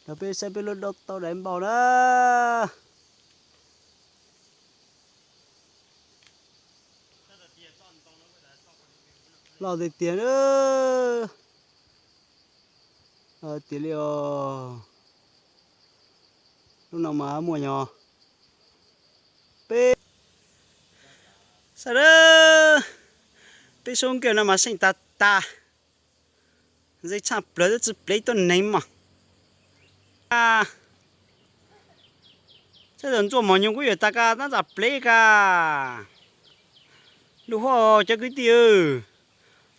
Cov peb saib peb lub dab tau daiv npaum na. Loj tiag tiag na. Loj tiag li os. Lub no mas muaj nyog peb. Saib dab, peb sub nkeeg no mas seej tag tag. Ze tshaj plaws twb tsis plev tuab neeg mog. Saib tus ntsuaj mos nyoog kuj yuav tag ka tab txam plev ka. Lub huab cov kwv tij,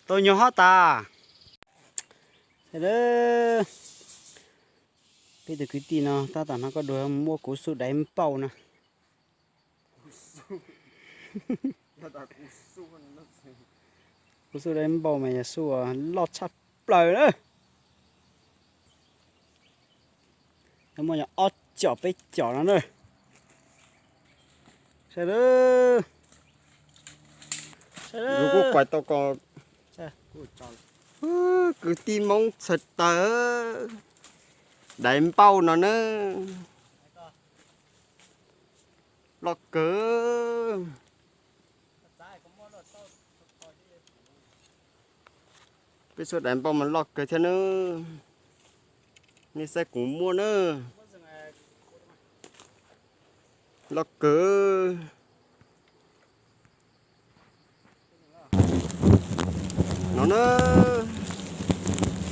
tau nyog hob tas. Peb tus kwv tij no tab tom hnov koj dua muab kuv xub daiv npauj no. Kuv xub daiv npauj mas yog xub loj tshaj plaws na. Muaj ob com peb com no na. Saib, kuv kuj kuaim tau ko. Kwv tij Hmoob txhais taws, daiv npauj no na. Loj kawg. Peb xub daiv npauj mas loj kawg thiab na. Nej saib kuv muab na. Loj kawg. No na,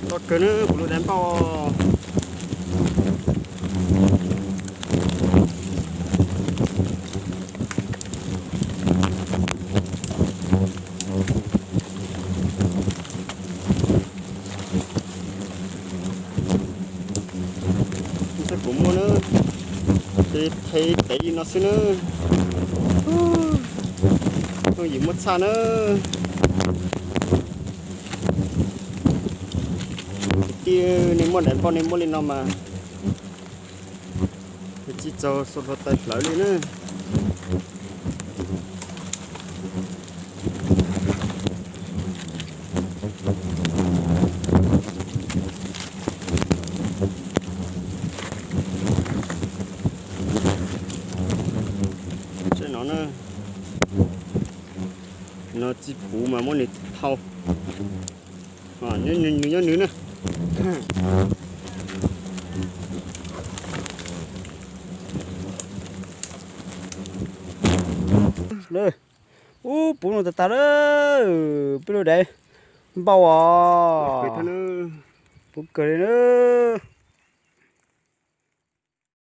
loj kawg na kuv lub daiv npauj. Saib kuv muab na, peb phev pem li no xwb na. Phooj ywg muab txhaj na. Kwv tij, nej muab daiv npauj nej muab li no mas tsis txaus xuas hluav taws hlawv li na. Tseem no na, no tsis puv mas muab nws thau. Nws nyob nws na. Ub, puv no tag tag lawm, peb lub daiv npauj os. Puv kawg li na.